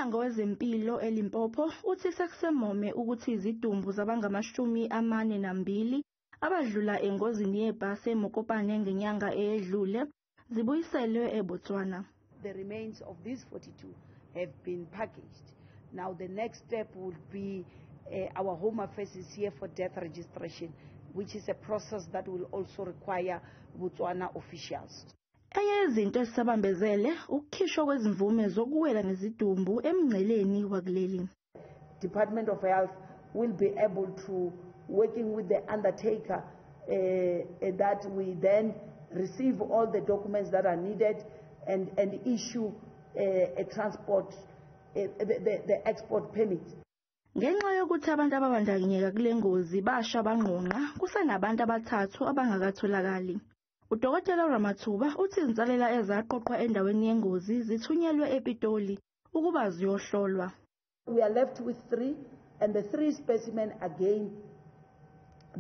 Umnyango wezempilo eLimpopo uthi sekusemome ukuthi izidumbu zabangu-42 abadlula engozini yebhasi eMokopane ngenyanga eyedlule zibuyiselwe eBotswana. The remains of these 42 have been packaged. Now the next step would be our Home Affairs is here for death registration, which is a process that will also require Botswana officials. Enye yezinto ezisabambezele ukukhishwa kwezimvume zokuwela nezidumbu emngceleni wakuleli. Department of Health will be able to, working with the undertaker, that we then receive all the documents that are needed and issue a transport, the export permit. Ngenxa yokuthi abantu ababandakanyeka kule ngozi basha bangqongqa, kusenabantu abathathu abangakatholakali. Udokotela Ramathuba uthi izinsalela ezaqoqwa endaweni yengozi zithunyelwe ePitoli ukuba ziyohlolwa. We are left with 3, and the 3 specimen again,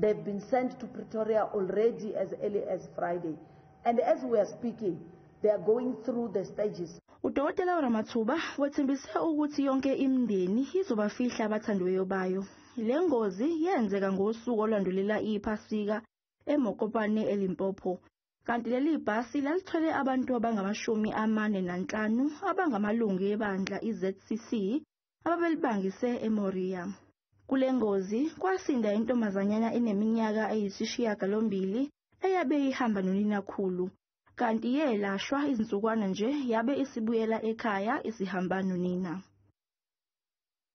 they've been sent to Pretoria already as early as Friday. And as we are speaking, they are going through the stages. Udokotela Ramathuba wethembise ukuthi yonke imindeni izobafihla abathandiweyo bayo. Le ngozi yenzeka ngosuku olwandulela iPhasika eMokopane eLimpopo. Kanti leli bhasi lalithwele abantu abangama-45 abangamalungu ebandla iZCC ababelibangise eMoria. Kule ngozi kwasinda intombazanyana eneminyaka eyi-8 eyabe ihamba noninakhulu. Kanti yelashwa izinsukwana nje yabe isibuyela ekhaya isihamba nonina.